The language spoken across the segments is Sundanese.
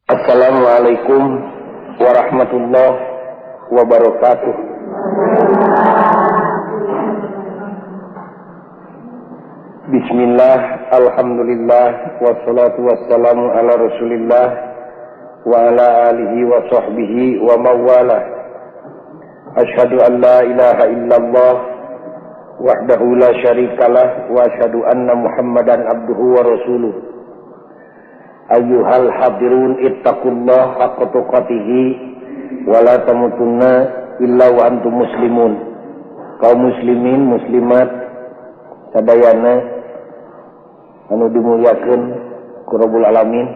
Assalamualaikum warahmatullahi wabarakatuh. Bismillah, alhamdulillah, wassalatu wassalamu ala rasulillah wa ala alihi wa sahbihi wa mawalah. Ashhadu an la ilaha illallah wahdahu la syarikalah wa ashhadu anna muhammadan abduhu wa rasuluh. Ayyuhal hadirun ittaqullah haqqa tuqatihi wa la tamutunna illa wa antum muslimun. Kaum muslimin muslimat sadayana anu dimuliakeun ku Rabbul Alamin,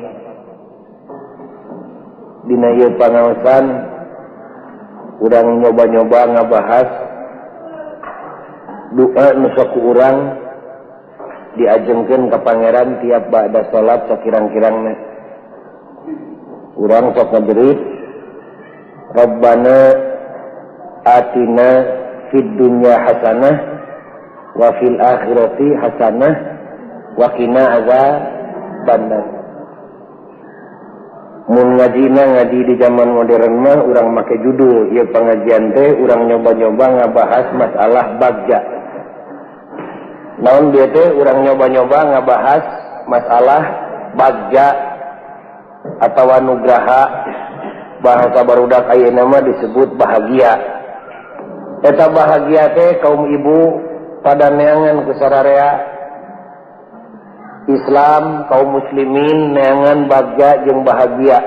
dina ieu pangaosan urang nyoba-nyoba ngabahas doa nu sok ku urang diajengkeun ka pangeran tiap ba'da salat sakirang-kirangna. Urang sok ngajerit Rabbana atina fid dunya hasanah wa fil akhirati hasanah wa qina azabannar. Mun ngajina ngaji di zaman modern mah urang make judul ieu pengajian teh urang nyoba-nyoba ngabahas masalah bagja. Naon dia teh urang nyoba-nyoba ngabahas masalah bagja atau nugraha, bahasa barudak ayeuna mah disebut bahagia. Eta bahagia teh kaum ibu pada neangan ku sararea Islam, kaum muslimin neangan bagja jeung bahagia.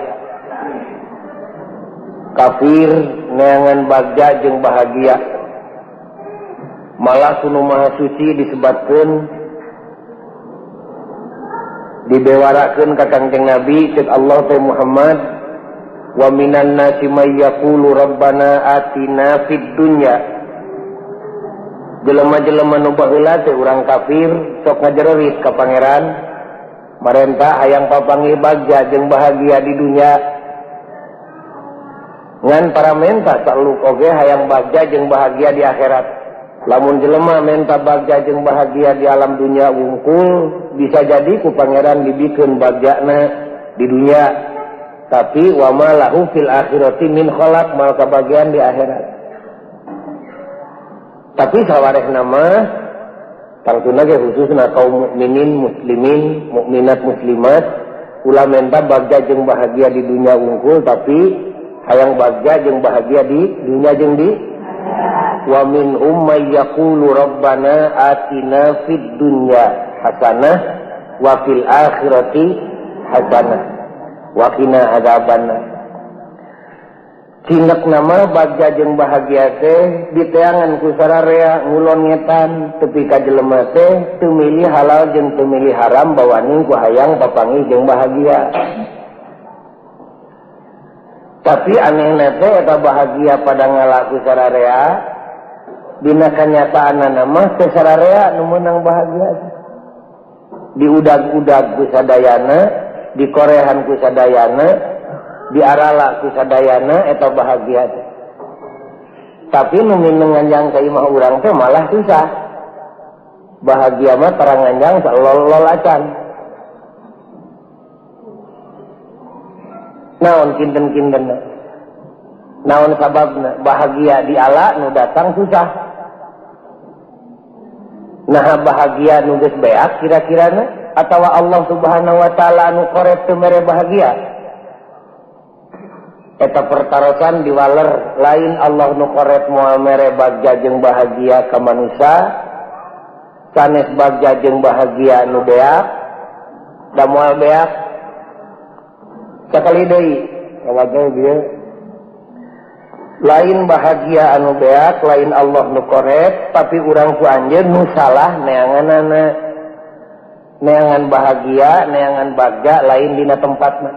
Kafir neangan bagja jeung bahagia. Malah kunu maha suci disebatkeun dibewarakeun ka Kangjeng Nabi ceuk Allah teh Muhammad wa minan nasi may yaqulu rabbana atina fid dunya. Jelema-jelema nu baheula teh urang kafir sok ngajererit ka pangeran marenta hayang papanggih bagja jeung bahagia di dunya. Ngan para menta saluk oge hayang bagja jeung bahagia di akhirat. Lamun jelema menta bagja jeung bahagia di alam dunia wungkul, bisa jadi ku pangeran dibikeun bagjana di dunia, tapi wa ma lahu fil akhirati min khalaq, mal kabagian di akhirat. Tapi sawarehna mah tangtuna ge khususna kaum mukminin muslimin mukminat muslimat ulah menta bagja jeung bahagia di dunia wungkul, tapi hayang bagja jeung bahagia di dunia jeung di wa minhum may yaqulu rabbana atina fid dunya hasanah wa fil akhirati hasanah wa qina adzabannar. Cinek nama bagja jeung bahagia teh diteangan ku sararea ngulon ngetan tepi ka jelema teh teu milih halal jeung teu milih haram bawaning ku hayang papanggih jeung bahagia. Tapi anehna teh eta bahagia pada ngalaku sararea dina kanyataanna mah teu sararea nu meunang bahagia. Diudag-udag ku sadayana, dikorehan ku sadayana, diarala ku sadayana eta bahagia teh. Tapi nu nganjang ka imah urang teh malah susah. Bahagia mah tarang nganjang salol-lol acan. Naon kinten-kintenna? Naon sababna? Bahagia di ala nu datang susah. Nah bahagia nu geus beak kira-kirana atawa Allah Subhanahu wa taala nu koret teu mere bahagia? Eta pertarosan diwaler lain Allah nu koret moal mere bagja jeung bahagia ka manusia, sanes bagja jeung bahagia nu beak da moal beak. Sakali deui kawagel bieu lain bahagia anu beak, lain Allah nu koret, tapi urang ku anjeun nu salah neanganana. Neangan bahagia, neangan bagja lain dina tempatna.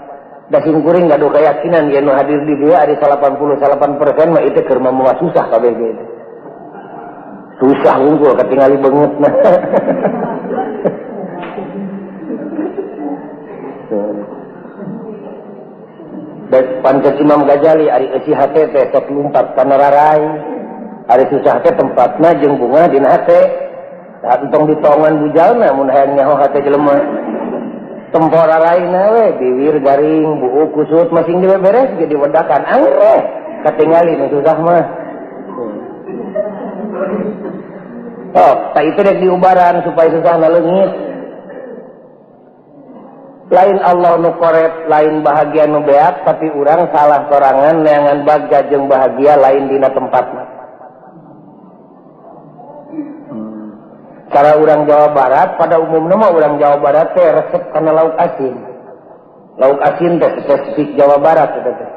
Da simkuring gaduh keyakinan yen nu hadir di dieu ari 88% mah itu keur mah susah kabeh ge. Susah wungkul katingali beungeutna. Pancas Imam Ghazali ari eusi hate teh sok lumpat kana rarai, ari susah teh tempatna jeung bunga dina hate. Tah entong ditongan bujalna mun hayang nyaho hate jelema. Tempora raina we bibir garing buuk kusut masing dibeberes ge diwedakan angre katingali nu susah mah. Oh, tak itu dek diubaran supaya susah leungit. Lain Allah nu koret, lain bahagia nu beak, tapi urang salah sorangan neangan bagja jeung bahagia lain dina tempatna. Cara urang Jawa Barat pada umumna mah urang Jawa Barat teh resep kana lauk asin. Lauk asin teh spesifik Jawa Barat eta teh.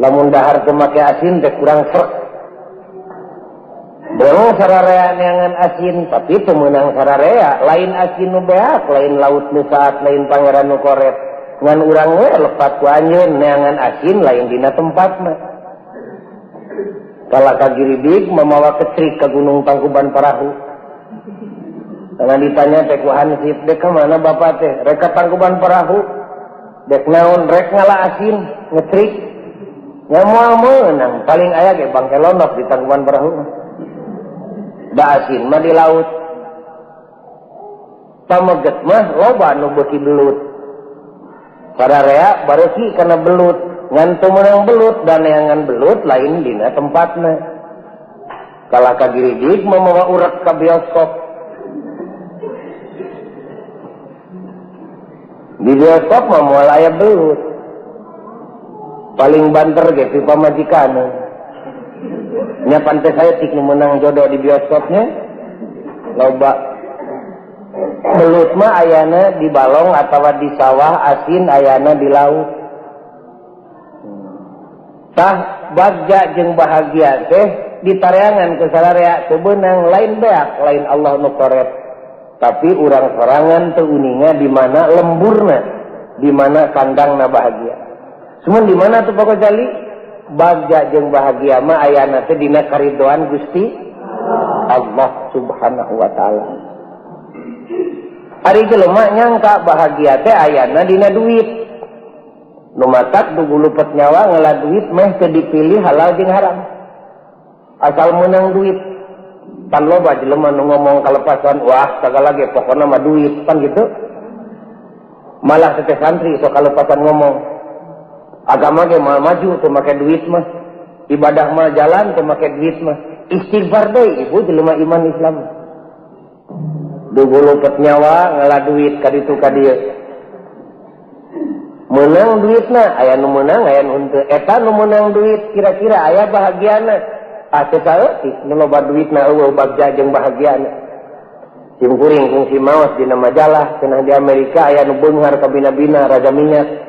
Lamun dahar teu make asin teh kurang srek. Beung sararea neangan asin tapi teu meunang sararea, lain asin nu beak, lain laut nu saat, lain pangeran nu koret. Ngan urang we lepat ku anjeun neangan asin lain dina tempatna. Kala ka Giribig mamawa kecrik ka Gunung Tangkuban Parahu. Karena ditanya teh ku Hansip, dek ka mana bapak teh? Rek ka Tangkuban Parahu. Dek naon? Rek ngala asin, ngecrik. Nya moal meunang, paling aya ge bangke lonok di Tangkuban Parahu. Da asin mah di laut. Pameget mah loba nu beuki belut. Sararea bareuki kana belut, ngan teu meunang belut dan neangan belut lain dina tempatna. Kalah ka Giribig mamawa urek ka bioskop. Di bioskop mah moal aya belut. Paling banter ge pi pamajikan. Nya pantes saya tik nu meunang jodoh di bioskopnya. Loba belut mah ayana di balong atawa di sawah, asin ayana di laut. Tah bagja jeung bahagia teh ditareangan ku sararea teu beunang, lain beak, lain Allah nu koret. Tapi urang sorangan teu uninga di mana lemburna, di mana kandangna bahagia. Cuman di mana tuh Pak Gozali? Bagja jeung bahagia mah ayana teh dina karidoan Gusti Allah Subhanahu wa taala. Ari jelema nyangka bahagia teh ayana dina duit. Nu matak dugulupet nyawa ngala duit meh teu dipilih halal jeung haram. Asal meunang duit. Pan loba jelema nu ngomong kalepasan, wah sagala ge pokona mah duit, pan gitu. Malah teh santri sok kalepasan ngomong. Agama ge moal maju teu make duit mah. Ibadah mah jalan teu make duit mah. Istighfar deui ibu jelema iman Islam. Dugulupet nyawa ngala duit ka ditu ka dieu. Meunang duitna, aya nu meunang aya nu henteu. Eta nu meunang duit kira-kira aya bahagiana. Ah teu saeutik nu loba duitna eueuh bagja jeung bahagiana. Sim kuring kungsi maos dina majalah cenah di Amerika aya nu beunghar kabina-bina raja minyak.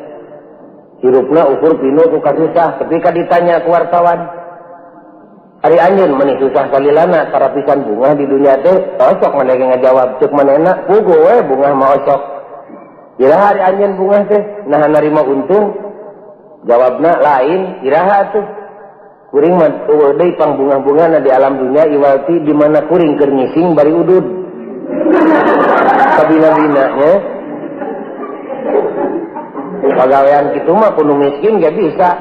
Hirupna ukur pinu ku kasusah, ketika ditanya ku wartawan, ari anjeun meni susah salilana tarapisan bunga di dunia teh, osok maneh ge ngajawab ceuk manehna puguh we bunga mah osok. Iraha ari anjeun bunga teh naha narima untung? Jawabna lain, iraha atuh. Kuring mah eueuh deui pang bunga-bungana di alam dunia iwalti di mana kuring keur ngising bari udud. Kabina-bina nya. Pagawean kitu mah kudu miskin ge bisa.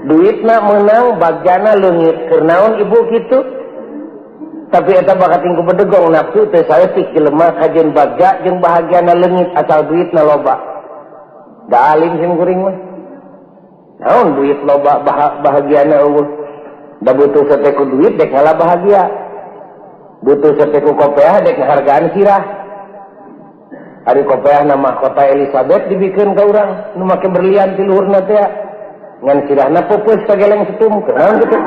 Duitna meunang bagjana leungit keur naon ibu kitu? Tapi eta bakating ku bedegong nafsu teh saeutik jelema kajeun bagja jeung bahagiana leungit asal duitna loba. Da alim sim kuring mah. Naon duit loba bahagiana eueuh. Da butuh sateku duit dek ngalah bahagia. Butuh sateku kopeah dek ngahargaan sirah. Ari kopeah nama kota Elizabeth dibikeun ka urang nu make berlian ti luhurna teh. Ngan sirahna peupeus kageleng setum kunaon kitu.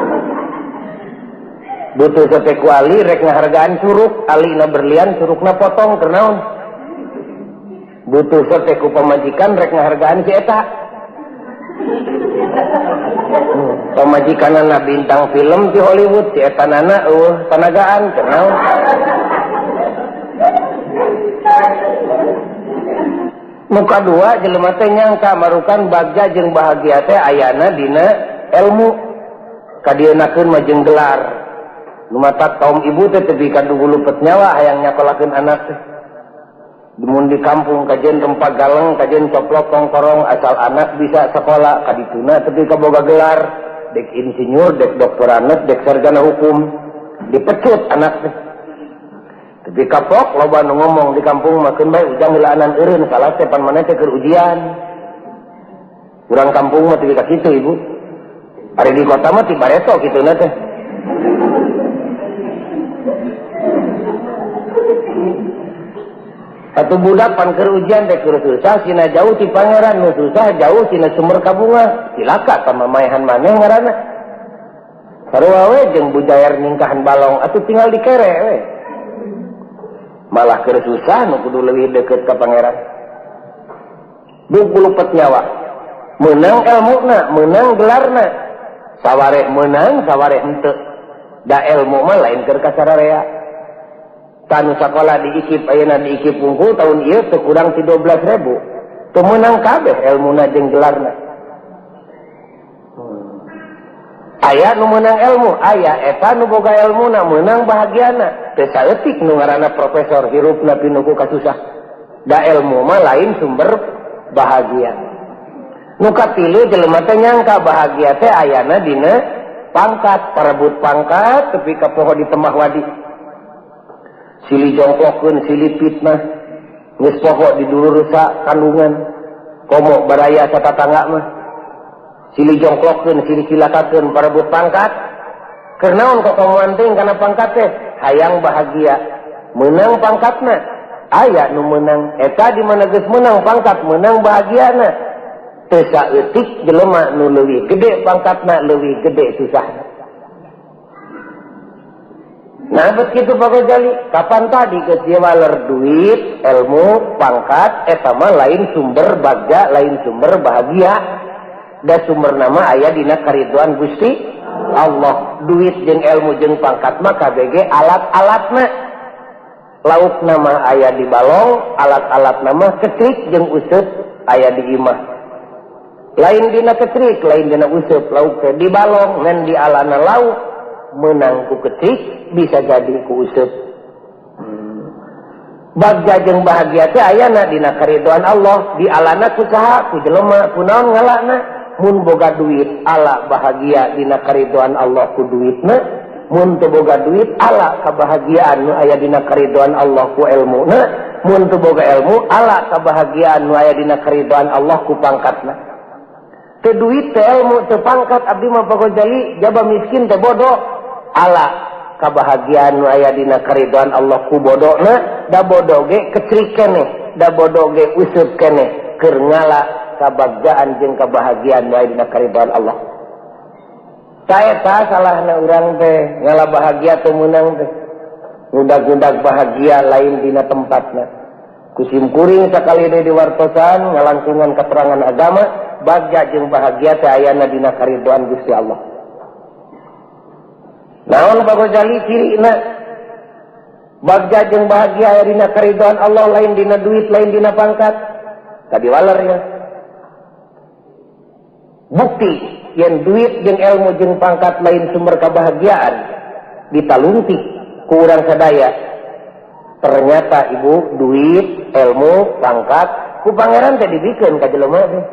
Butuh sateku ali rek ngahargaan curug, alina berlian curugna potong kunaon. Butuh sateku pamajikan rek ngahargaan si eta. Pamajikanana bintang film di Hollywood si eta nana eueuh tanagaan kunaon. Muka dua jelema teh nyangka marukan bagja jeung bahagia teh ayana dina ilmu kadieunakeun mah jeung gelar. Nu matak kaum ibu teh tepi ka dugulupet nyawa hayang nyakolakeun anak teh. Mun di kampung kajen rempah galeng kajen coplok kongkorong asal anak bisa sekolah kadituna tepi ka boga gelar dek insinyur dek doktoranes dek sarjana hukum dipecut anak teh. Tapi kapok loba nu ngomong di kampung mah keun bae ujang heulaanan eureun salah teh pan maneh teh keur ujian. Urang kampung mah teu ka kitu ibu. Ari di kota mah ti bareto kituna teh. Satu budak pan keur ujian teh keur susah sina jauh ti pangeran nu susah jauh sina sumber kabunga. Cilaka ka mamaehan maneh ngaranna. Sarua we jeung bujair ningkahan balong atuh tinggal dikere we. Malah keur susah nu kudu leuwih deukeut ka pangeran. 20 nyawa. Meunang elmuna, meunang gelarna. Sawareh meunang, sawareh henteu. Da elmu mah lain keur ka sararea. Tanu sakola di IKIP ayeuna di IKIP wungkul tahun ieu teu kurang ti 12.000. Teu meunang kabeh elmuna jeung gelarna. Aya nu meunang ilmu, aya eta nu boga elmuna meunang bahagiana. Teu saeutik nu ngaranna profesor hirupna pinuh ku kasusah. Da ilmu mah lain sumber bahagia. Nu katilu jelema teh nyangka bahagia teh ayana dina pangkat, parebut pangkat tepi ka poho di temah wadi. Silih jongklokeun, silih fitnah, geus poho di dulur sa kandungan, komo baraya satatangga mah. Silih jongklokeun, silih cilakakeun parebut pangkat. Keur naon kok komoan teuing kana pangkat teh? Hayang bahagia. Meunang pangkatna, aya nu meunang. Eta di mana geus meunang pangkat, meunang bahagiana. Teu saeutik jelema nu leuwih gede pangkatna, leuwih gede susahna. Nah, begitu Pak Gojali, kapan tadi geus waler duit, ilmu, pangkat, eta mah lain sumber bagja, lain sumber bahagia. Da sumber nama aya dina kariduan Gusti Allah. Duit jeung ilmu jeung pangkat mah KBG alat-alatna. Lauk nama aya di balong, alat-alat nama kecrik jeung useup aya di imah. Lain dina kecrik, lain dina useup, lauk teh di balong, ngan di alana lauk menang ku kecrik bisa jadi ku useup. Bagja jeung bahagia teh ayana dina kariduan Allah, di alana ku saha, ku jelema, ku naon ngalana. Mun boga duit ala bahagia dina kariduan Allah ku duitna, mun teu boga duit ala kabahagiaan nu aya dina kariduan Allah ku elmuna, mun teu boga ilmu ala kabahagiaan nu aya dina kariduan Allah ku pangkatna. Teu duit teu ilmu teu pangkat abdi mah Pak Gojali jaba miskin teu bodoh, ala kabahagiaan nu aya dina kariduan Allah ku bodona, da bodoh ge kecrik keneh, da bodoh ge useup keneh keur ngala kabagjaan jeung kebahagiaan nu aya dina kariduan Allah. Saeta salahna urang teh ngala bahagia teu meunang teh. Ngudag-ngudag bahagia lain dina tempatna. Kusim kuring sakali deui diwartosan ngalangkungan keterangan agama, bagja jeung bahagia teh ayana dina kariduan Gusti Allah. Naon Pak Gojali cirina? Bagja jeung bahagia aya dina kariduan Allah lain dina duit, lain dina pangkat. Tadi waler ya. Bukti yang duit jeung ilmu jeung pangkat lain sumber kebahagiaan ditalungtik ku urang sadaya. Ternyata ibu duit, ilmu, pangkat ku pangeran teh dibikeun ka jelema teh.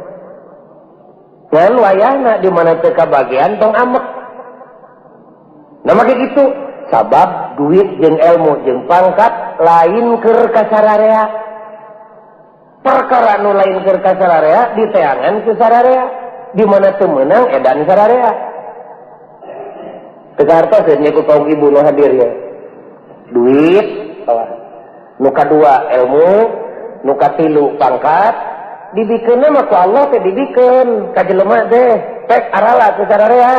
Ngan wayahna di mana teu kabagian tong amek. Nah make kitu sabab duit jeung ilmu jeung pangkat lain keur kasararea. Perkara nu lain keur kasararea diteangan ku sararea. Di mana teu meunang edan sararea. Teu kahartoseun nya ku kaum ibu nu hadir ya. Duit, nu kadua ilmu, nu katilu pangkat, dibikeunna mah ku Allah teh dibikeun ka jelema teh, pek arala ku sararea.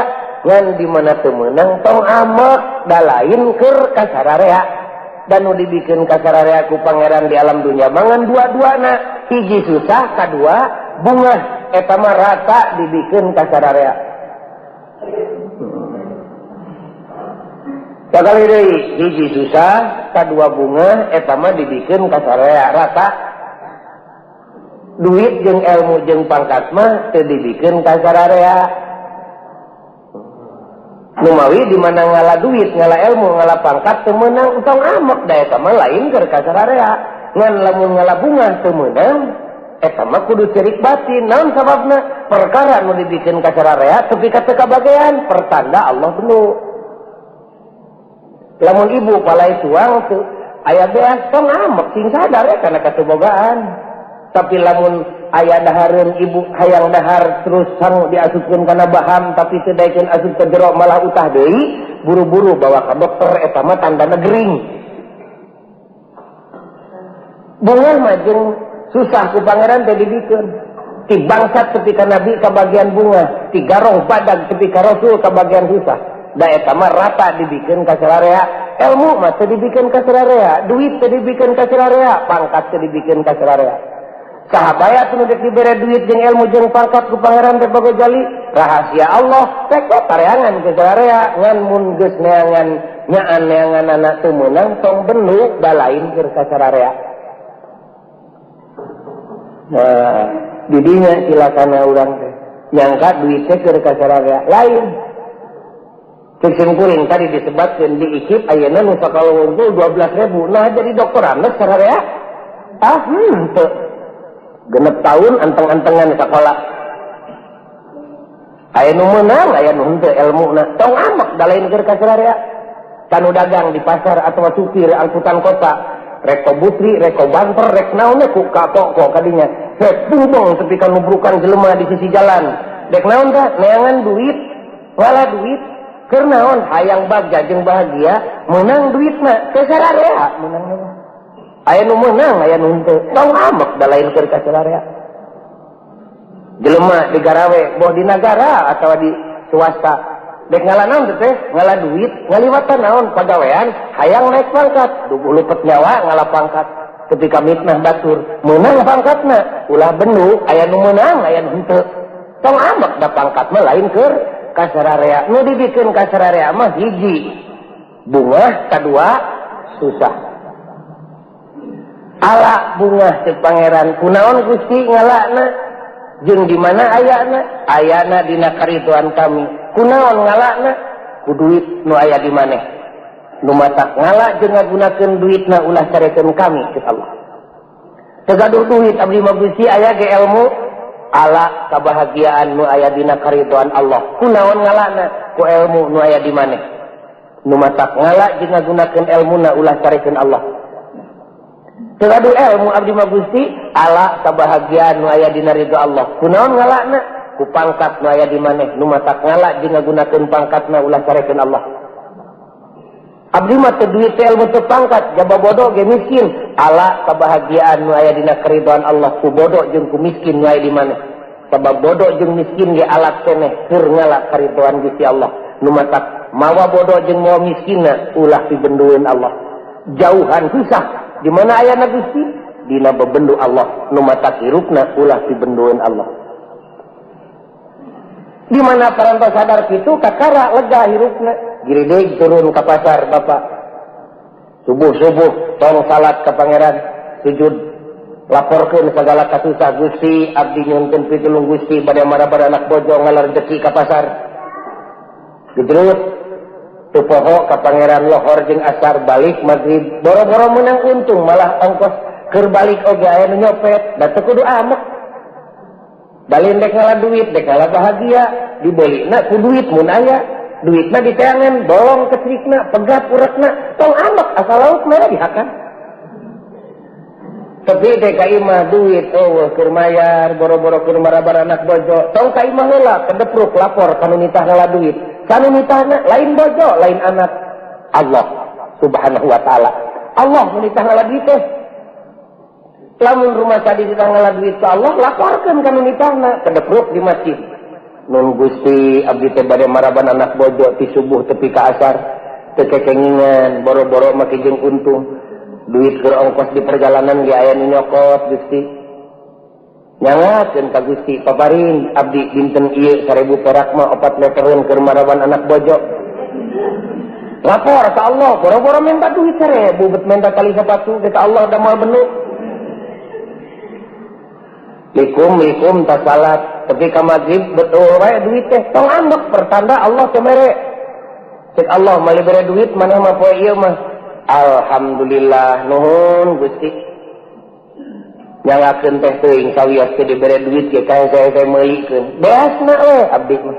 Ngan di mana teu meunang tong amek, da lain keur ka sararea. Dan nu dibikeun ka sararea ku pangeran di alam dunya mangan dua-duana, hiji susah, kadua bungah. Eta mah rata dibikeun ka sararea. Sakali deui hiji susah, kadua bunga, eta mah dibikeun ka sararea rata. Duit jeung ilmu jeung pangkat mah teu dibikeun ka sararea. Numawi di mana ngala duit, ngala ilmu, ngala pangkat teu meunang tong amek, da eta mah lain keur ka sararea. Ngan lamun ngala bunga teu meunang, eta mah kudu cerik batin. Naon sababna? Perkara nu dibikeun ka sararea tepi ka teu kabagean, pertanda Allah dulu. Lamun ibu palai tuang teu Aya beas tong amek sing sadar ya karena katebogaan. Tapi lamun aya dahareun ibu hayang dahar terus sangu diasupkeun kana baham tapi teu daekeun asup ke jero malah utah deui, buru-buru bawa ka dokter eta mah tandana gering. Bunga mah jeung susah ku pangeran teh dibikeun. Ti bangsat tepi ka nabi ka bagian bunga, ti garong badag tepi ka rasul ka bagian susah. Da eta mah rata dibikeun ka sararea. Ilmu mah teu dibikeun ka sararea, duit teu dibikeun ka sararea, pangkat teu dibikeun ka sararea. Saha bae atuh nu dek dibere duit jeung ilmu jeung pangkat ku pangeran teh Bogojali, rahasia Allah teh tareangan ke sararea ngan mun geus neangan nyaan neanganana teu meunang tong benuk da lain keur ka sararea. Nah, didinya cilakana urang teh nyangka duit teh keur ka sararea lain. Cek kuring tadi disebutkeun di IKIP ayeuna nu sakola wungkul 12.000. Nah jadi doktorandes sararea. Ah henteu. Genep tahun anteng-antengan sekolah. Aya nu meunang, aya nu henteu elmuna. Tong amak da lain keur ka sararea. Kanu dagang di pasar atau supir angkutan kota, rek kobutri, rek kobanter, rek naonnya ku kapok kok kadinya. Rek bumbong tepi ka nubrukan jelema di sisi jalan. Dek naon tah? Neangan duit, ngala duit, keur naon hayang bagja jeung bahagia, meunang duitna teu sararea meunang mah. Aya nu meunang, aya nu henteu. Tong amek da lain keur ka sararea. Jelema digarawe boh di nagara atawa di swasta. Dek ngala naon teh? Ngala duit, ngaliwatan naon pagawean, hayang naik pangkat, duguh lupet nyawa ngala pangkat. Ketika mitnah batur, meunang pangkatna, ulah bendu, aya nu meunang, aya nu henteu. Tong amek da pangkat mah lain keur ka sararea. Nu dibikeun ka sararea mah hiji, bungah, kadua susah. Ala bungah cek pangeran, kunaon Gusti ngalana? Jeung di mana ayana? Ayana dina karidoan kami. Kunaon ngalana? Ku duit nu aya di maneh. Nu matak ngala jeung ngagunakeun duitna ulah carekeun kami cek Allah. Teu gaduh duit abdi mah Gusti aya ge ilmu ala kebahagiaan nu aya dina karidoan Allah. Kunaon ngalana? Ku ilmu nu aya di maneh. Nu matak ngala jeung ngagunakeun ilmuna ulah carekeun Allah. Teu gaduh ilmu abdi mah Gusti ala kebahagiaan nu aya dina ridho Allah. Kunaon ngalana? Ku pangkat nu aya di maneh. Nu matak ngala jeung ngagunakeun pangkatna ulah carekeun Allah. Abdi mah teu duit teu ilmu teu pangkat, jaba bodoh ge miskin. Ala kebahagiaan nu aya dina keridhaan Allah ku bodoh jeung ku miskin nu aya di maneh. Sabab bodoh jeung miskin ge alat keneh keur ngala karidhoan Gusti Allah. Nu matak mawa bodoh jeung mawa miskinna ulah pibendueun Allah. Jauhan susah di mana ayana Gusti? Dina bebendu Allah. Nu matak hirupna ulah pibendueun Allah. Di mana parantos sadar kitu kakara lega hirupna. Girideg turun ke pasar bapak. Subuh-subuh tong salat ka pangeran, sujud laporkeun segala kasusah Gusti, abdi nyuhunkeun pitulung Gusti bade marabar anak bojo ngalar rezeki ka pasar. Gejrut teu poho ka pangeran lohor jeung asar balik maghrib boro-boro menang untung malah ongkos keur balik oge aya nu nyopet da teu kudu amek. Dalin dek ngala duit dek ngala bahagia dibelina ku duit mun aya duitna diteangan bolong kecerikna pegat urekna tong amek asal lauk mah dihakan. Tapi dek ka imah duit eueuh keur mayar boro-boro keur marabar anak bojo tong ka imah heula kedepruk lapor kanu nitah ngala duit kanu nitahna lain bojo lain anak Allah subhanahu wa ta'ala. Allah nu nitah ngala duit teh. Lamun rumah tadi ditah ngala duit ka Allah laporkeun kanu nitahna kedepruk di masjid. Nun Gusti abdi teh bade maraban anak bojo ti subuh tepi ka asar teu kekengingan boro-boro make jeung untung duit keur ongkos di perjalanan ge aya nu nyokot Gusti nyangakeun ka Gusti paparin abdi dinten ieu 1000 perak mah 4 metereun keur maraban anak bojo. Lapor ka Allah boro-boro minta duit 1000 bet minta tali sepatu ke ka Allah da moal benu. Likum likum tas salat tapi ka maghrib betul wae duit teh tong ambek pertanda Allah teh mere. Cek Allah mah bere duit maneh mah poe ieu mah alhamdulillah nuhun Gusti. Nyangakeun teh teuing sawios teh dibere duit ge kae saya meulikeun. Beasna we abdi mah.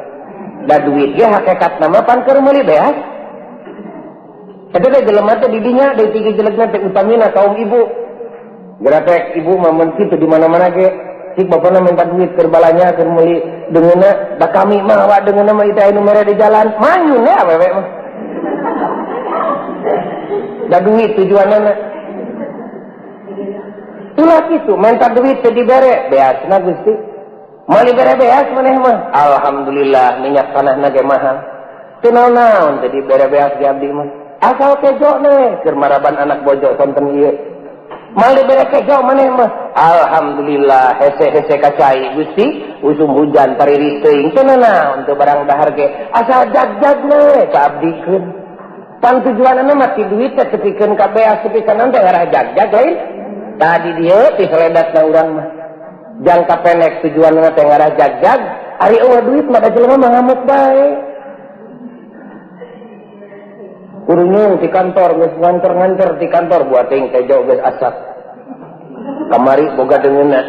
Da duit ge hakikatna mah pan keur meuli beas. Eta teh jelema teh di dinya deui tiga jelekna teh utamina kaum ibu. Geratek ibu mah mun kitu di mana-mana ge. Cik bapana minta duit keur balanya keur meuli deungeunna, da kami mah awak deungeunna mah itu anu mere di jalan, manyun ya awewe mah. Da duit tujuanana. Ulah kitu, minta duit teu dibere, beasna Gusti. Moal dibere beas maneh mah. Alhamdulillah minyak tanahna ge mahal. Teu naon-naon teu dibere beas ge abdi mah. Asal kejo nih keur maraban anak bojo sonten ieu. Moal dibere kejo maneh mah. Alhamdulillah hese-hese kacai Gusti, usum hujan tariris teuing teu naon teu barang dahar ge. Asal jag-jag nih ka abdikeun. Pan tujuanana mah ti duit teh tepikeun ka beas tepikeun teh ngarah jag-jag lain. Tadi dia ti seledatna urang mah. Jangka pendek tujuanna teh ngarah jag-jag, ari eueuh duit mah da jelema mah ngamuk bae. Kurunyung di kantor, geus nganter-nganter di kantor buat teuing kejo geus asak. Kamari boga deungeunna.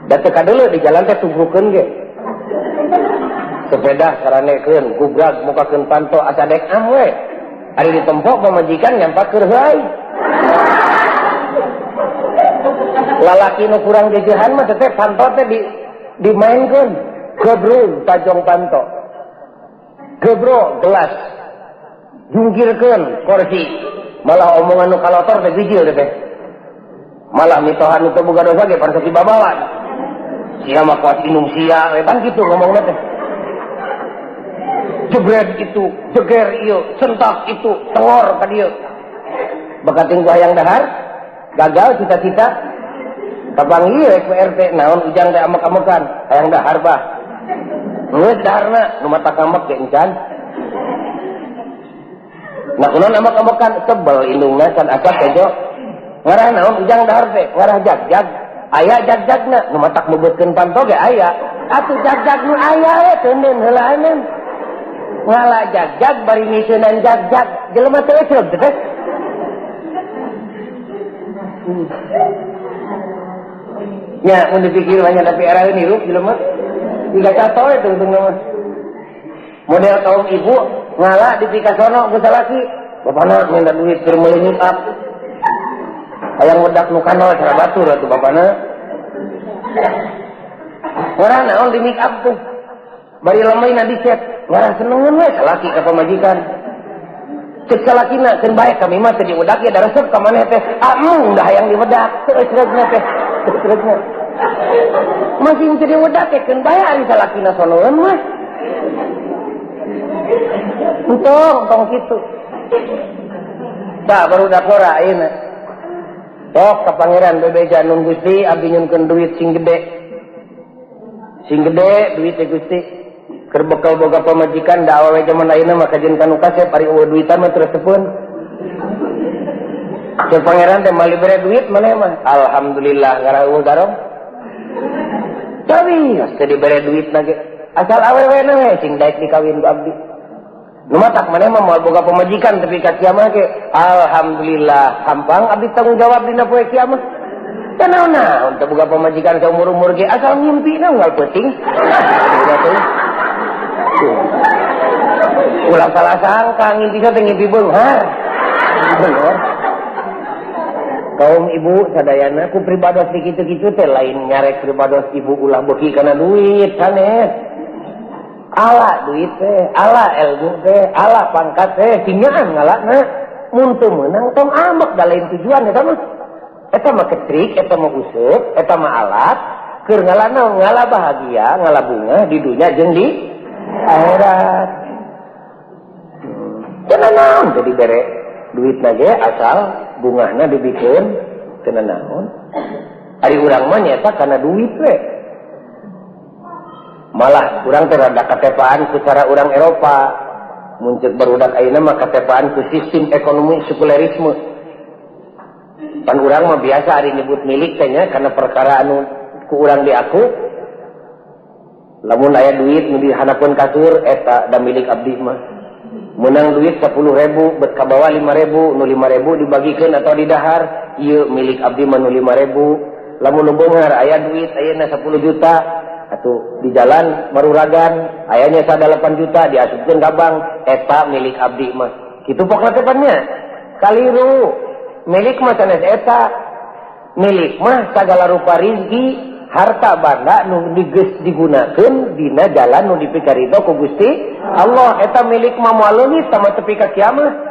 Da teu kadeuleu di jalan teh tubrukeun ge. Sepeda saranekeun, gubrag mukakeun panto asa dek am we. Ari ditempok pamajikan nyampak keur heui. Lalaki nu kurang jejehan mah teh panto teh dimainkeun. Gebrung tajong panto. Gebro gelas. Jungkirkeun kursi. Malah omongan nu kalotor teh bijil teh. Malah mitohan nu teu boga dosa ge parsaki babawa. Sia mah kuat inung sia, we pan kitu ngomongna teh. Jebret itu, jeger ieu, sentak itu, tengor ka dieu. Bakating ku hayang dahar, gagal cita-cita. Kapanggih we ku RT naon ujang teh amek-amekan, hayang dahar bah. Geus daharna nu mata kamek ge encan. Nah kunaon amek-amekan sebel indungna can asak kejo. Ngarah naon ujang dahar teh, ngarah jag-jag. Aya jag-jagna nu matak meubeutkeun panto ge aya. Atuh jag-jag nu aya we teuneun heulaaneun. Ngala jag-jag bari ngisieunan jag-jag, jelema teh ecreg teh. Ya, mun dipikir banyak tapi era ini hirup jelema. Tiga cato itu untungna mah. Model kaum ibu ngala di pikasono ku salaki. Bapana minta duit keur meuli make up. Hayang wedak nu kanol cara batur atuh bapana. Ngarah naon di make up tuh. Bari lemaina dicet, ngarah senengeun we salaki ka pamajikan. Cek salakina keun bae kami mah teu diwedak ya da resep ka maneh teh. Ah embung da hayang diwedak, teu ecregna teh. Ecregna. Masih teu diwedak teh keun bae ari salakina sonoeun mah. Entong, entong kitu. Tah baru dakora ayeuna. Tok ka pangeran bebeja nun Gusti abdi nyunkeun duit sing gede. Sing gede duit teh Gusti. Keur bekal boga pamajikan da awewe jaman ayeuna mah kajeun kanu kasep ari eueuh duitan mah teu resepeun. Cek pangeran teh moal dibere duit maneh mah. Alhamdulillah ngarah eueuh garong. Tapi teu dibere duit na ge. Asal awewe na we sing daek dikawin ku abdi. Nu matak maneh mah moal boga pamajikan tepi ka kiamah ge. Alhamdulillah hampang abdi tanggung jawab dina poe kiamah. Teu naon-naon teu boga pamajikan saumur-umur ge asal ngimpina unggal peuting. Ulah salah sangka ngimpi teh ngimpi beunghar. Beunghar. Kaum ibu sadayana ku pribados di kitu-kitu teh lain nyarek pribados ibu ulah beuki kana duit sanes. Ala duit teh, ala ilmu teh, ala pangkat teh, singaan ngalana. Mun teu meunang tong ambek da lain tujuan eta mah. Eta mah ketrik, eta mah useup, eta mah alat keur ngalana ngala bahagia, ngala bunga di dunya jeung di akhirat. Teu naon teh dibere duitna ge asal bungahna dibikeun teu naon. Ari urang mah nyaeta kana duit we. Malah urang teh rada katepaan ku cara urang Eropa. Mun ceuk barudak ayeuna mah katepaan ku sistem ekonomi sekulerisme. Pan urang mah biasa ari nyebut milik teh nya kana perkara anu ku urang diaku. Lamun aya duit nu dihanapeun kasur eta da milik abdi mah. Menang duit 10.000 bet kabawa 5.000 nu 5.000 dibagikeun atau didahar ieu milik abdi mah nu 5.000. Lamun nu beunghar aya duit ayeuna 10 juta atuh di jalan maruragan ayanya sada 8 juta diasupkeun ka bank eta milik abdi mah. Kitu pokna teh pan nya. Kaliru. Milik mah sanes eta. Milik mah sagala rupa rizki, harta banda nu geus digunakeun dina jalan nu dipikarido ku Gusti Allah. Eta milik mah moal leungit sama tepi ka kiamat.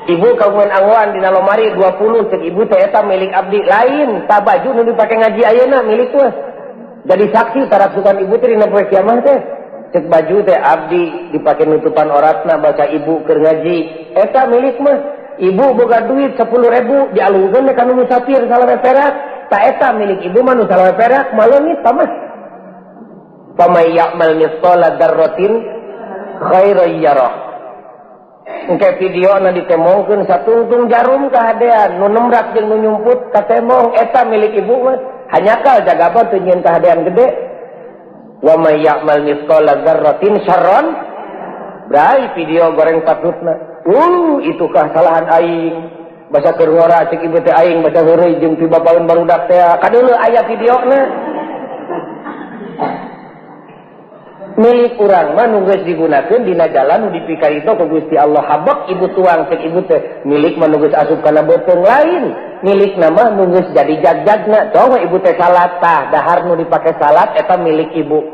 Ibu kagungan anggoan dina lomari 20 cek ibu teh eta milik abdi lain, ta baju nu dipake ngaji ayeuna milik mah. Jadi saksi tarapsukan ibu teh dina poe kiamat teh. Cek baju teh abdi dipake nutupan oratna baca ibu keur ngaji, eta milik mah. Ibu boga duit 10.000 dialungkeun ka nu musafir salawe perak, ta eta milik ibu mah nu salawe perak maleungit ta mah. Famay ya'mal mithqala dzarratin khairan yarah. Engke video na ditemongkeun satungtung jarum kahadean nu nemrak jeung nu nyumput katemong eta milik ibu mah. Hanyakal jagaban teu nyieun kahadean gede. Wa may ya'mal mithqala dzarratin syarran. Brai video goreng patutna. Itu kesalahan aing. Basa keur ngora cek ibu teh aing basa heureuy jeung ti bapaeun barudak teh. Kadeuleu aya videona. Milik urang mah nu geus digunakeun dina jalan nu dipikarido ku Gusti Allah. Habek ibu tuang cek ibu teh milik mah nu geus asup kana beuteung lain. Milik mah nu geus jadi jagjagna. Coba ibu teh salat tah dahar nu dipake salat eta milik ibu.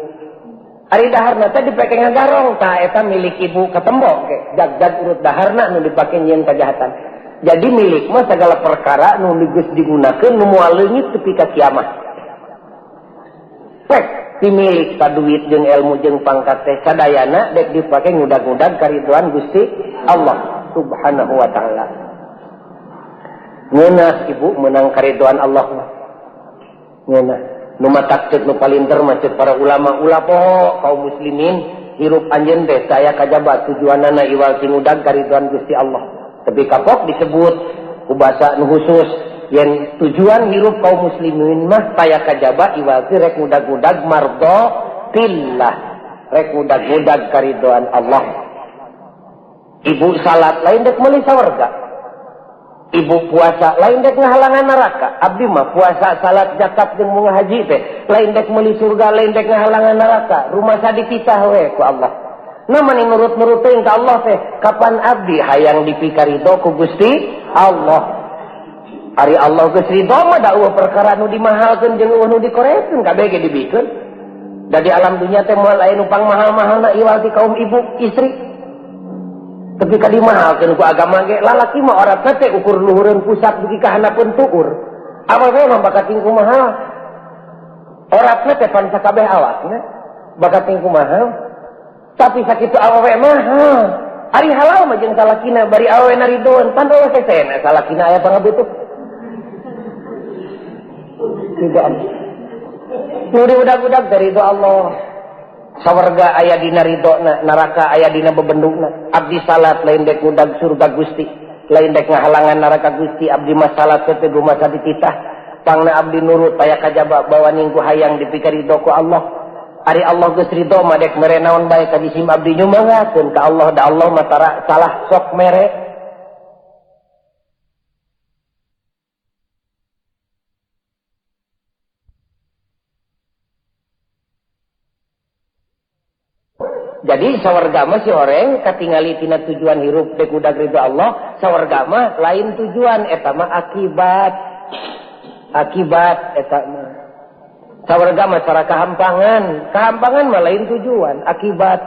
Ari daharna teh dipake ngagarong tah eta milik ibu ketembok ke jagjag urut daharna nu dipake nyieun kajahatan. Jadi milik mah segala perkara nu geus digunakeun nu moal leungit tepi ka kiamat. Pek dimilik ka duit jeung ilmu jeung pangkat teh sadayana dek dipake ngudag-ngudag kariduan Gusti Allah Subhanahu wa taala. Ngeunah ibu menang kariduan Allah mah. Ngeunah nu matak ceuk nu palinter mah ceuk para ulama ulah poho kaum muslimin hirup anjeun teh saya kajaba tujuanana iwal ti ngudag kariduan Gusti Allah. Tapi kapok disebut ku basa nu khusus yen tujuan hirup kaum muslimin mah taya kajaba iwal ti rek ngudag-ngudag mardo tillah, rek ngudag-ngudag karidoan Allah. Ibu salat lain dek meuli sawarga, ibu puasa lain dek ngahalangan neraka. Abdi mah puasa salat zakat jeung bunga haji teh lain dek meuli surga, lain dek ngahalangan neraka. Rumah sadititah we ku Allah. Nah mani nurut-nurut teuing ka Allah teh kapan abdi hayang dipikarido ku Gusti Allah. Ari Allah geus ridho mah da eueuh perkara nu dimahalkeun jeung eueuh nu dikorekeun kabeh ge dibikeun. Da di alam dunya teh moal aya nu pangmahal-mahalna iwal ti kaum ibu istri. Tapi ka dimahalkeun ku agama ge lalaki mah oratna teh ukur luhureun pusat dugi ka handapeun tuur. Awewe mah bakat tingku mahal. Oratna teh pan sakabeh awakna bakat tingku mahal. Tapi sakitu awewe mahal. Ari halal mah jeung salakina bari awewe naridoeun pan eueuh sesena salakina aya pangabutuh. Tidak. Nu diudag-udag dari ridho Allah. Sawarga aya dina ridhona, neraka aya dina bebendungna. Abdi salat lain dek ngudag surga Gusti, lain dek ngahalangan neraka Gusti. Abdi mah salat teh gumasa dititah. Pangna abdi nurut aya kajaba bawa ningku hayang dipikaridho ku Allah. Ari Allah geus ridho mah dek mere naon bae ka jisim abdi nyumangakeun ka Allah, da Allah mah tara salah sok mere. Jadi sawarga mah si oreng katingali tina tujuan hirup dek udag ridho Allah, sawarga mah lain tujuan eta mah akibat. Akibat eta mah. Sawarga mah cara kahampangan, kahampangan mah lain tujuan, akibat.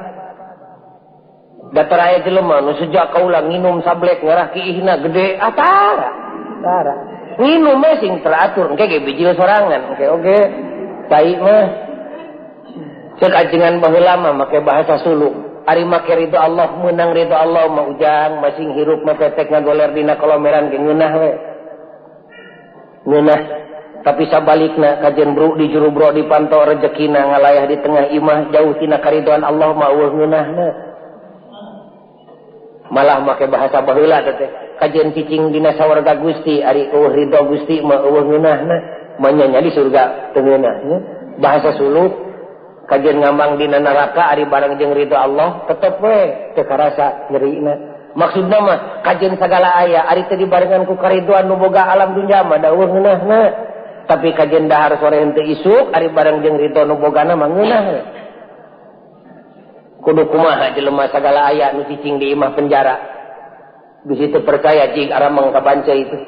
Datar aya jelema nu sejak kaula nginum sablek ngarah kiihna gede, ah tara. Tara. Nginum mah sing teratur, engke ge bijil sorangan, engke oge cai mah. Cek ajengan baheula mah make bahasa suluk. Ari make ridho Allah meunang ridho Allah mah ujang masing hirup mah petek ngagoler dina kolomeran ge ngeunah we. Ngeunah. Tapi sabalikna kajen bro di juru bro dipantau rezekina ngalayah di tengah imah jauh tina karidoan Allah mah eueuh ngeunahna. Malah make bahasa baheula teh kajen cicing dina sawarga Gusti ari eueuh ridho Gusti mah eueuh ngeunahna. Manyanya di surga teu ngeunahnya. Bahasa suluk kajian ngambang dina neraka ari bareng jeung ridho Allah tetep we teu karasa nyerina. Maksudna mah kajian sagala aya ari teu dibarengan ku karidoan nu boga alam dunya mah da eueuh ngeunahna. Tapi kajian dahar sore henteu isuk ari bareng jeung ridho nu bogana mah ngeunah. Kudu kumaha jelema sagala aya nu cicing di imah penjara. Bisi teu percaya jig aramang ka Banceuy itu.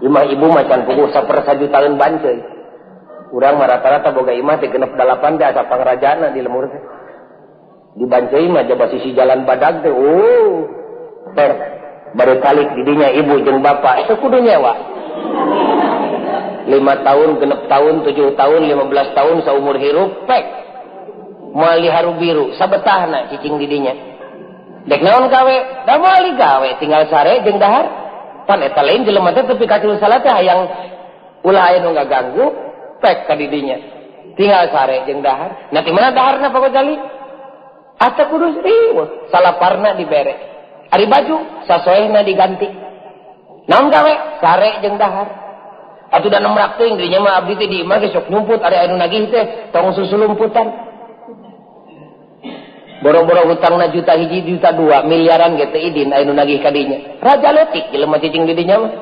Imah ibu mah can puguh sapersajutaan Banceuy. Urang mah rata-rata boga imah teh genep dalapan teh asa pangrajana di lemur teh. Di Banceuy mah jaba sisi jalan badag teh, oh. Ter baru kalik didinya ibu jeung bapak itu kudu nyewa. 5 tahun, 6 tahun, 7 tahun, 15 tahun saumur hirup pek. Moal diharu biru sabetahna cicing didinya. Dek naon gawe? Da moal gawe tinggal sare jeung dahar. Pan eta lain jelema teh tepi ka tilu salat teh hayang ulah aya nu ngaganggu pek ka didinya. Tinggal sare jeung dahar. Nah di mana daharna Pak Gojali? Ata kudu riweuh, salaparna dibere. Ari baju sasoehna diganti. Naon gawe? Sare jeung dahar. Atuh da nemrak teuing dinya mah abdi teh di imah ge sok nyumput ari anu nagih teh tong susulumputan. Boro-boro hutangna juta hiji juta dua miliaran ge teu idin aya nu nagih ka dinya. Raja leutik jelema cicing di dinya mah.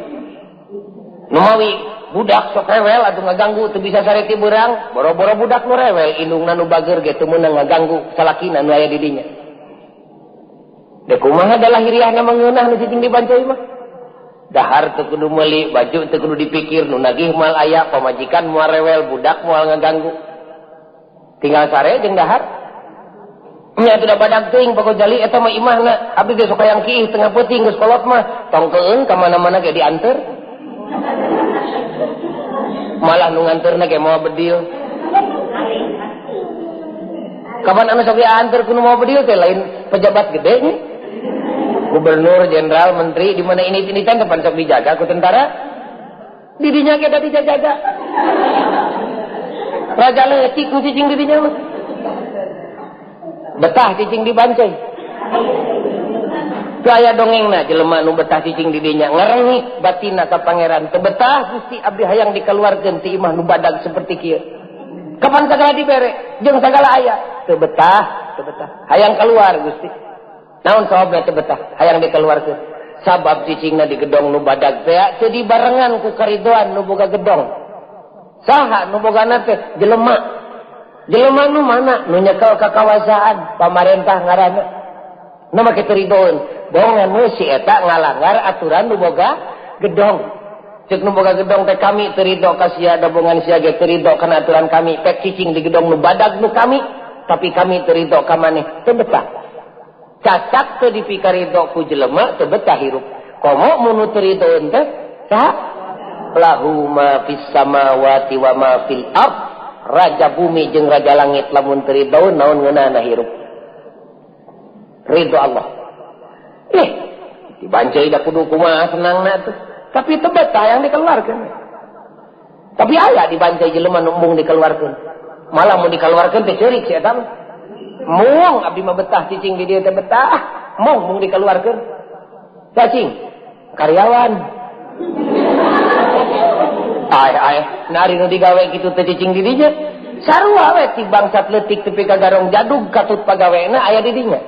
Nu mawi budak sok rewel atuh ngaganggu teu bisa sare ti beurang, boro-boro budak nu rewel indungna nu bager ge teu meunang ngaganggu salakina nu aya di dinya. Dek kumaha da lahiriahna mah ngeunah nu cicing di Banceuy mah. Dahar teu kudu meuli, baju teu kudu dipikir, nu nagih moal aya, pamajikan moal rewel, budak moal ngaganggu. Tinggal sare jeung dahar. Nya atuh da badag teuing Pak Gojali eta mah imahna, abdi ge sok hayang kiih tengah peuting geus kolot mah, tong keun ka mana-mana ge dianteur. Malah nu nganteurna ge moal bedil. Kapan anu sok dianteur ku nu moal bedil teh lain pejabat gede nya. Gubernur, jenderal, menteri di mana ini ini kan depan sok dijaga ku tentara. Didinya ge da dijaga. Raja leutik nu cicing di dinya mah. Betah cicing di Banceuy. Teu aya dongengna jelema nu betah cicing di dinya ngarengik batinna ka pangeran. Teu betah Gusti abdi hayang dikeluarkeun ti imah nu badag seperti kieu. Kapan sagala dibere jeung sagala aya. Teu betah, teu betah. Hayang keluar Gusti. Naon sababna teu betah hayang dikeluarkeun? Sabab cicingna di gedong nu badag teh teu dibarengan ku karidoan nu boga gedong. Saha nu bogana teh jelema. Jelema nu mana nu nyekel kakawasaan pamarentah ngaranna. Nu make teu ridoeun. Bongan we si eta ngalanggar aturan nu boga gedong. Ceuk nu boga gedong teh kami teu rido ka sia da bongan sia ge teu rido kana aturan kami. Pek cicing di gedong nu badag nu kami, tapi kami teu rido ka maneh. Teu betah. Cacak teu dipikarido ku jelema teu betah hirup. Komo mun nu teu ridoeun teh saha? Lahu ma fis samawati wa ma fil ard. Raja bumi jeung raja langit lamun teu ridoeun naon ngeunahna hirup. Ridho Allah. Di Banceuy da kudu kumaha senangna tuh. Tapi teu betah yang dikeluarkeun. Tapi aya di Banceuy jelema nu embung dikeluarkeun. Malah mun dikeluarkeun teh ceurik si eta mah. Mung abdi mah betah cicing di dieu teh betah. Mung mung dikeluarkeun. Cacing karyawan. Ai ai, nari nu digawe kitu teh cicing di dinya. Sarua we ti bangsat leutik tepi ka garong jadug katut pagawena aya di dinya.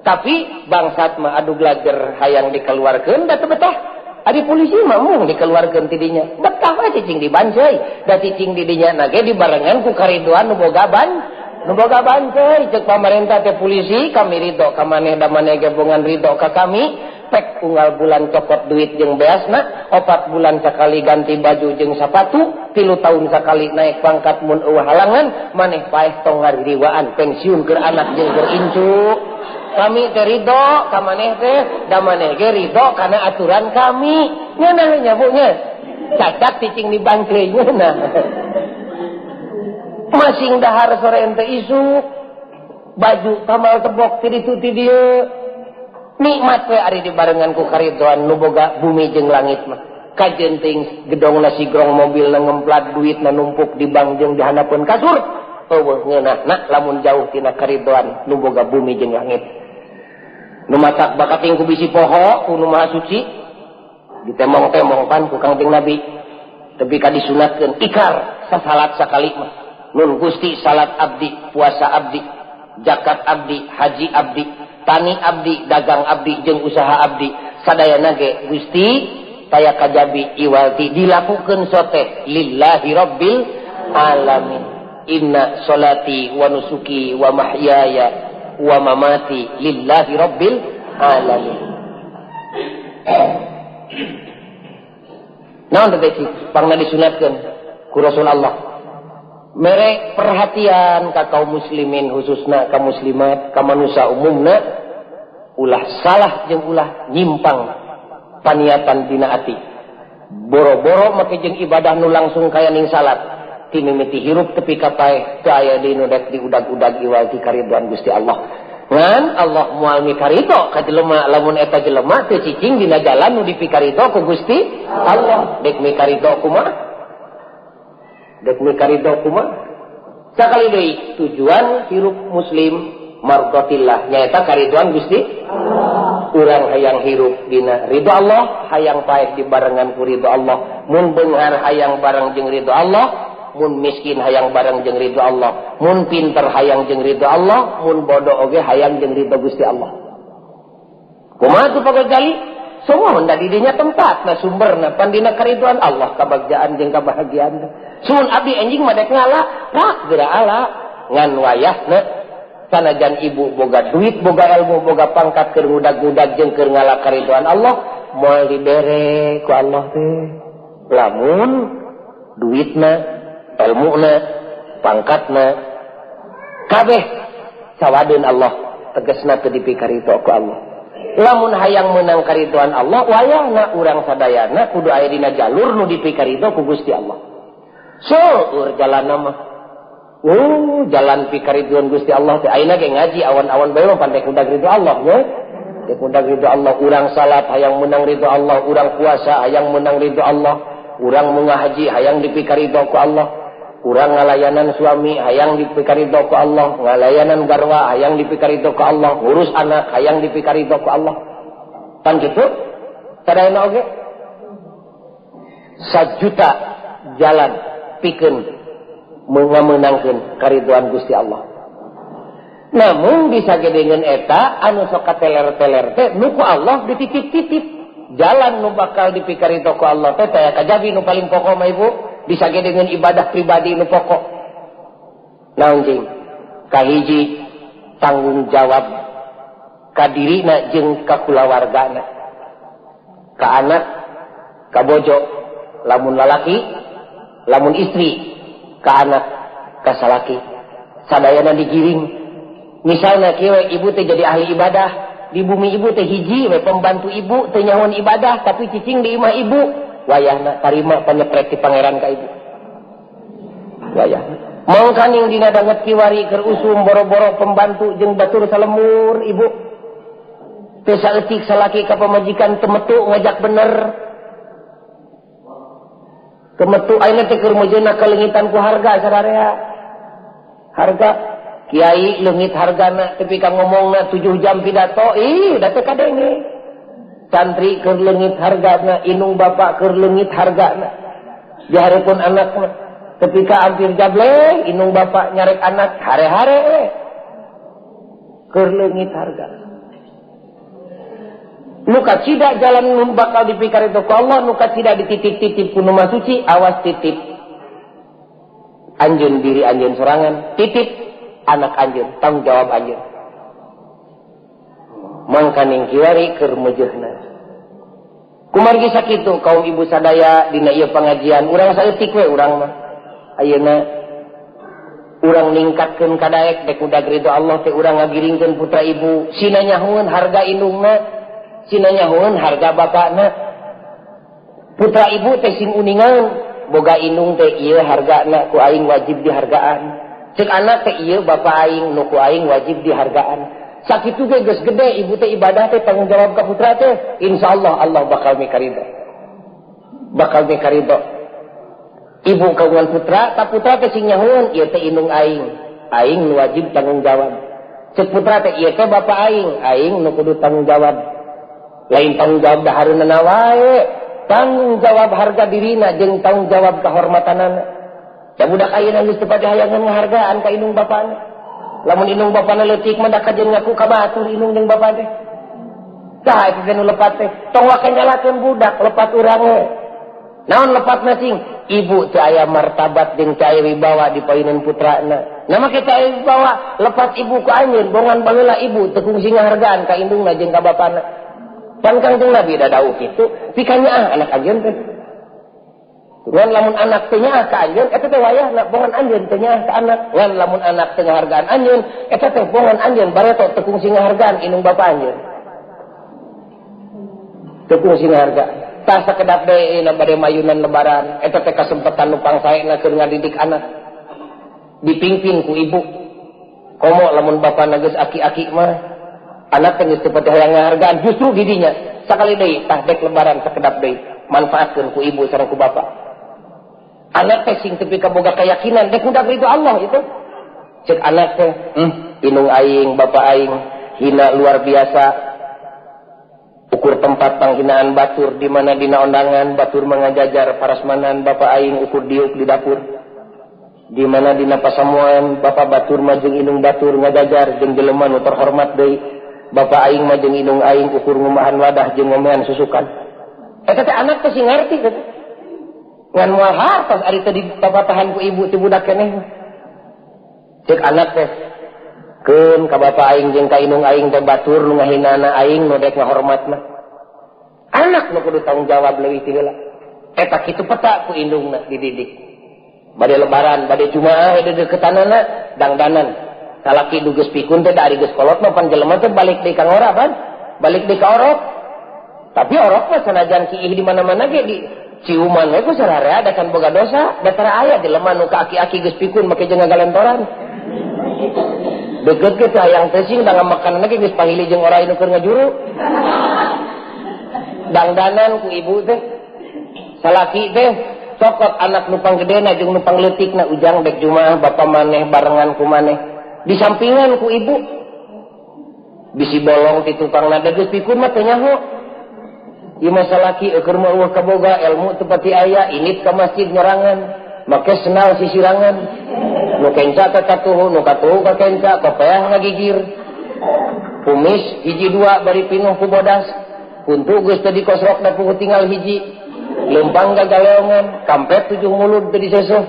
Tapi bangsat mah adu glager hayang dikeluarkeun da teu betah. Ari polisi mah mung dikeluarkeun ti dinya. Betah we cicing di Banceuy. Da cicing di dinya na ge dibarengan ku karidoan nu boga ban, nu boga Banceuy. Ceuk pamarentah teh polisi kami ridho ka maneh da maneh ge bongan ridho ka kami. Pek unggal bulan cokot duit jeung beasna, 4 bulan sakali ganti baju jeung sapatu, 3 tahun sakali naik pangkat mun eueuh halangan, maneh paeh tong ngaririwaan pensiun keur anak jeung keur incu. Kami teh ridho ka maneh teh, da maneh ge ridho kana aturan kami. Ngeunah nya Bu nya. Cacat cicing di Banceuy ngeunah. Masing dahar sore ente isuk, baju kamal tebok ti ditu ti dieu. Nikmat we ari dibarengan ku karidoan nu boga bumi jeung langit mah. Kajeun teuing gedong nasi grong mobil na ngemplat duit na numpuk di bank jeung dihanapeun kasur. Eueuh ngeunahna lamun jauh tina karidoan nu boga bumi jeung langit. Nu matak bakating ku bisi poho ku nu maha suci ditemong-temong pan ku Kangjeng Nabi. Tepi ka disunatkeun ikrar sasalat sakali mah. Nun Gusti salat abdi, puasa abdi, zakat abdi, haji abdi, tani abdi, dagang abdi, jeung usaha abdi, sadayana ge Gusti taya kajabi iwalti dilakukeun sote lillahi rabbil alamin. Inna salati wa nusuki wa mahyaya wa mamati lillahi rabbil alamin. Naon teh cik pangna disunatkeun ku Rasul Allah. Mere perhatian ka kaum muslimin khususna ka muslimat ka manusia umumna ulah salah jeung ulah nyimpang paniatan dina ati. Boro-boro make jeung ibadah nu langsung kaya ning salat ti mimiti hirup tepi ka paeh teu aya deui nu dek diudag-udag iwal ti karidhoan Gusti Allah. Ngan Allah moal mikaridho ka jelema lamun eta jelema teu cicing dina jalan nu dipikaridho ku Gusti Allah. Dek mikaridho kumaha? Dek mikaridho kumaha? Sakali deui tujuan hirup muslim mardatillah nyaeta karidhoan Gusti Allah. Urang hayang hirup dina ridho Allah, hayang paeh dibarengan ku ridho Allah. Mun beunghar hayang bareng jeung ridho Allah, mun miskin hayang bareng jeung ridho Allah, mun pinter hayang jeung ridho Allah, mun bodoh oge hayang jeung ridho Gusti Allah. Kumaha tuh Pak Ghazali? Semua da di dinya tempatna sumberna pan dina karidhoan Allah kabagjaan jeung kabahagiaan. Sun abdi enjing mah dek ngala, rak geura ala ngan wayahna sanajan ibu boga duit, boga ilmu, boga pangkat keur ngudag-ngudag jeung keur ngala karidhoan Allah, moal dibere ku Allah teh. Lamun duitna, ilmuna, pangkatna kabeh sawadeun Allah, tegasna teu dipikaridho ku Allah. Lamun hayang meunang karidhoan Allah, wayahna urang sadayana kudu aya dina jalur nu dipikaridho ku Gusti Allah. Seueur jalanna mah. Jalan pikaridhoan Gusti Allah teh ayeuna ge ngaji awan-awan bae mah pandai kudag ridho Allah nya. Dek kudag ridho Allah, urang salat hayang meunang ridho Allah, urang puasa hayang meunang ridho Allah, urang munggah haji hayang dipikaridho ku Allah, urang ngalayanan suami hayang dipikaridho ku Allah, ngalayanan garwa hayang dipikaridho ku Allah, ngurus anak hayang dipikaridho ku Allah. Pan kitu? Sadayana oge sajuta jalan pikeun mengameunangkeun karidhoan Gusti Allah. Namun bisa gedengeun eta anu sok kateler-teler teh nu ku Allah dititip-titip. Jalan nu bakal dipikaridho ku Allah teh taya kajabi nu paling pokok mah ibu, bisa gedengeun ibadah pribadi nu pokok. Naon cing? Kahiji tanggung jawab ka dirina jeung ka kulawargana. Ka anak, ka bojo, lamun lalaki, lamun istri, ka anak, ka salaki. Sadayana digiring. Misalna kieu ibu teh jadi ahli ibadah, di bumi ibu teh hiji we pembantu ibu teu nyahoan ibadah tapi cicing di imah ibu, wayahna tarima panyepret ti pangeran ka ibu. Wayahna mangkaning dina danget kiwari keur usum boro-boro pembantu jeung batur salemur ibu. Teu saeutik salaki ka pamajikan teu metu ngajak bener. Kemetu ayeuna teh keur mejeuna kaleungitan ku harga sadarea. Harga kiai leungit hargana tepi ka ngomongna 7 jam pidato, ih da teu kadenge. Santri keur leungit hargana, indung bapak keur leungit hargana. Di hareupeun anakna tepi ka hampir jableh, indung bapak nyarek anak hare-hare keur leungit harga. Nu kacida jalan nu bakal dipikaridho ku Allah, nu kacida dititip-titip ku nu Maha Suci, awas titip anjeun diri anjeun sorangan, titip anak anjeun, tanggung jawab anjeun. Mangkaning kiwari keur meujeuhna. Kumargi sakitu kaum ibu sadaya dina ieu pangajian, urang saeutik we urang mah. Ayeuna urang ningkatkeun kadaek dek udag ridho Allah teh urang ngagiringkeun putra ibu, sina nyahoeun harga indungna, sina nyahoeun harga bapakna. Putra ibu teh sing uningan, boga indung teh ieu hargana ku aing wajib dihargaan. Cek anak teh ieu bapa aing nu ku aing wajib dihargaan. Sakitu ge geus gede ibu teh ibadah teh tanggung jawab ka putra teh, insyaallah Allah bakal mikaridho. Bakal mikaridho. Ibu kagungan putra, ka putra teh sing nyahoeun ieu teh indung aing, aing nu wajib tanggung jawab. Cek putra teh ieu teh bapa aing, aing nu kudu tanggung jawab. Lain tanggung jawab dahareunana wae, tanggung jawab harga dirina jeung tanggung jawab kehormatanana. Da budak ayeuna geus teu padihayangan ngahargaan ka indung bapana. Lamun indung bapana leutik mah da kajeun ngaku ka batur indung jeung bapa teh. Saha eta teh nu lepat teh? Tong waka nyalakeun budak, lepat urang we. Naon lepatna cing? Ibu teu aya martabat jeung teu aya wibawa di payunan putrana. Nah make teu aya wibawa, lepat ibu ku anjeun, bongan baheula ibu teu kungsi ngahargaan ka indungna jeung ka bapana. Pan Kangjeng Nabi da dawuh kitu, pikanyaah anak anjeun teh. Ngan lamun anak teh nyaah ka anjeun eta teh wayahna bongan anjeun teh nyaah ka anak. Ngan lamun anak teh ngahargaan anjeun eta teh bongan anjeun bareto teu kungsi ngahargaan indung bapa anjeun. Teu kungsi ngahargaan. Tah sakedap deui bade mayunan lebaran eta teh kasempatan nu pangsaena keur ngadidik anak. Dipingpin ku ibu. Komo lamun bapana geus aki-aki mah anak teh geus teu pati hayang ngahargaan justru di dinya sakali deui tah dek lebaran sakedap deui manfaatkeun ku ibu sareng ku bapa. Anak teh sing tepi kaboga keyakinan dek udah ridho Allah itu. Cek anak teh, indung aing, bapa aing hina luar biasa. Ukur tempat panghinaan batur di mana dina ondangan batur mengajajar parasmanan bapa aing ukur diuk di dapur. Di mana dina pasamuan bapa batur mah jeung indung batur ngajajar jeung jelema nu terhormat deui. Bapa aing mah jeung indung aing ukur ngumahan wadah jeung ngomean susukan. Eta teh anak teh sing ngarti teh. Ngan moal hartos ari teh dipapatahan ku ibu ti budak keneh. Cek anak teh keun ka bapa aing jeung ka indung aing teh batur nu ngahinana aing nu dek ngahormatna. Anak nu kudu tanggung jawab leuwih ti heula. Eta kitu peta ku indungna dididik. Bade lebaran, bade jumaah deukeutanana dangdanan. Salaki du geus pikun teh da ari geus kolot mah pan jelema teh balik deui ka ngora pan. Balik deui ka orok. Tapi orok mah sanajan kiih di mana-mana ge di ciuman we ku sararea da kan boga dosa, da tara aya jelema nu ka aki-aki geus pikun make jeung ngagalentoran. Deukeut ge teh hayang teuing da ngamakanna ge geus pahili jeung orai nu keur ngajuru. Dangdanan ku ibu teh. Salaki teh cokot anak nu panggedena jeung nu pangleutikna ujang dek jumaah bapa maneh barengan ku maneh. Disampingan ku ibu. Bisi bolong ti tukangna da geus pikun mah teu nyaho. Ieu mah salaki eueuh mah eueuh kaboga ilmu teu pati aya init ka masjid nyerangan make sendal sisirangan nu kenca ka katuhu nu katuhu ka kenca kopeah ngagigir kumis hiji dua bari pinuh ku bodas kuntu geus teu dikosrokna puguh tinggal hiji leumpang gagaleongan kampet 7 mulud teu diseuseut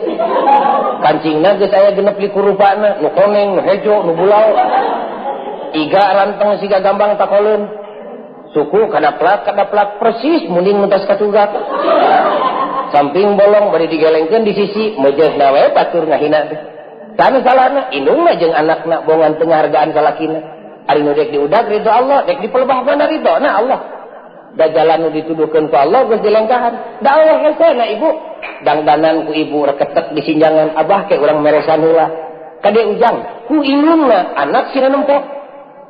kancingna geus aya 26 rupana nu koneng nu hejo nu bulau iga ranteng siga gambang takoleun suku kadaplak persis munding mentas katugak samping bolong bari digelengkeun di sisi mejehna we batur ngahina teh sana salahna indungna jeung anakna bongan teu ngahargaan salakina ari nu dek diudag ridho Allah dek dipelebah mana ridho na Allah da jalan nu dituduhkeun ku Allah geus dilengkahan da Allah hesena ibu dangdanan ku ibu reketek di sinjangan abah ke urang meresan heula kade ujang ku indungna anak sina nempo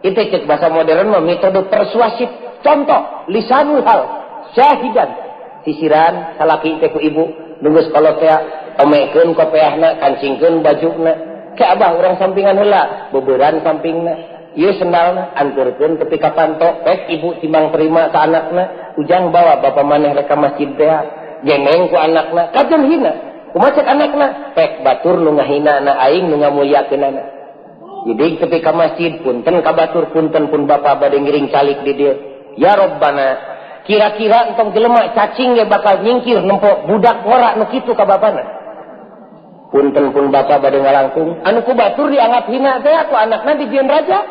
itu cek bahasa modern mah metode persuasif. Contoh lisanul hal syahidan sisiran salaki teh ku ibu nunggu sekolah teh omekeun kopeahna kancingkeun bajuna ke abah urang sampingan heula beberan sampingna ieu sendalna anturkeun tepi ka panto pek ibu timbang terima ka anakna ujang bawa bapa maneh rek ka masjid teh geneng ku anakna kajen hina kumaha cek anakna pek batur nu ngahina na aing nu ngamuliakeunana jadi tepi ka masjid punten ka batur punten pun bapa bade ngiring calik di dieu. Ya Robbana, kira-kira entong jelema cacing ge bakal nyingkir nempo budak ngora nu kitu ka bapana. Punten pun bapa bade ngalangkung, anu ku batur dianggap hina teh ku anakna dijieun raja.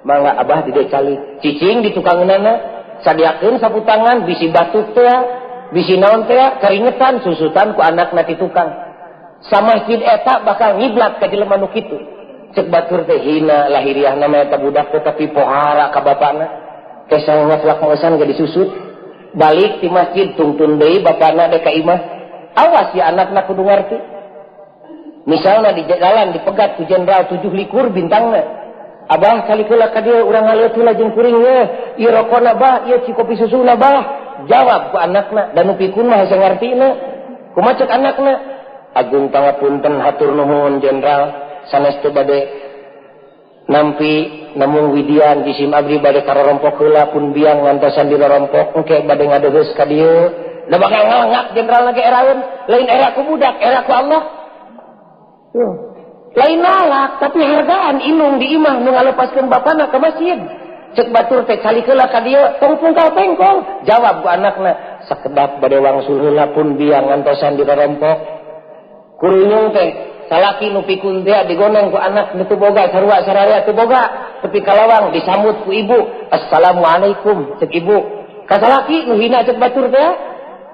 Mangga abah di dieu calik, cicing di tukangeunana, sadiakeun sapu tangan bisi batuk teh, bisi naon teh, karingetan susutan ku anakna ti tukang. Samasjid eta bakal ngiblat ka jelema nu kitu. Cek batur teh hina lahiriahna mah eta budak teh tapi pohara ka bapana. Teh sangat lakosan ge disusut. Balik ti masjid tungtun deui bapana dek ka imah. Awas ya anakna kudu ngarti. Misalna di jalan dipegat ku jenderal 7 likur bintangna. Abah kali heula ka dieu urang ngaleut heula jeung kuring we. Ieu rokona bah, ieu cikopi susuna bah. Jawab ku anakna da nu pikun mah hese ngartina. Kumaha cek anakna? Agung pangapunten hatur nuhun jenderal sanes teu bade nampi namung widian jisim abdi bade karorompok heula pun biang ngantosan dirorompok engke bade ngadeheus ka dieu da bakal ngalangak jenderal ge eraeun lain era ku budak era ku Allah. Lain nalak tapi hargaan inung di imah nu ngalepaskeun bapana ka masjid cek batur teh calik heula ka dieu tong pungkal pengkol jawab ku anakna sakedap bade wangsul heula pun biang ngantosan dirorompok kurunyung teh salaki nu pikun teh digoneng ku anak nu teu boga sarua saraya teu boga tepi ka lawang disambut ku ibu assalamualaikum cek ibu Ka salaki nu hina cek batur teh.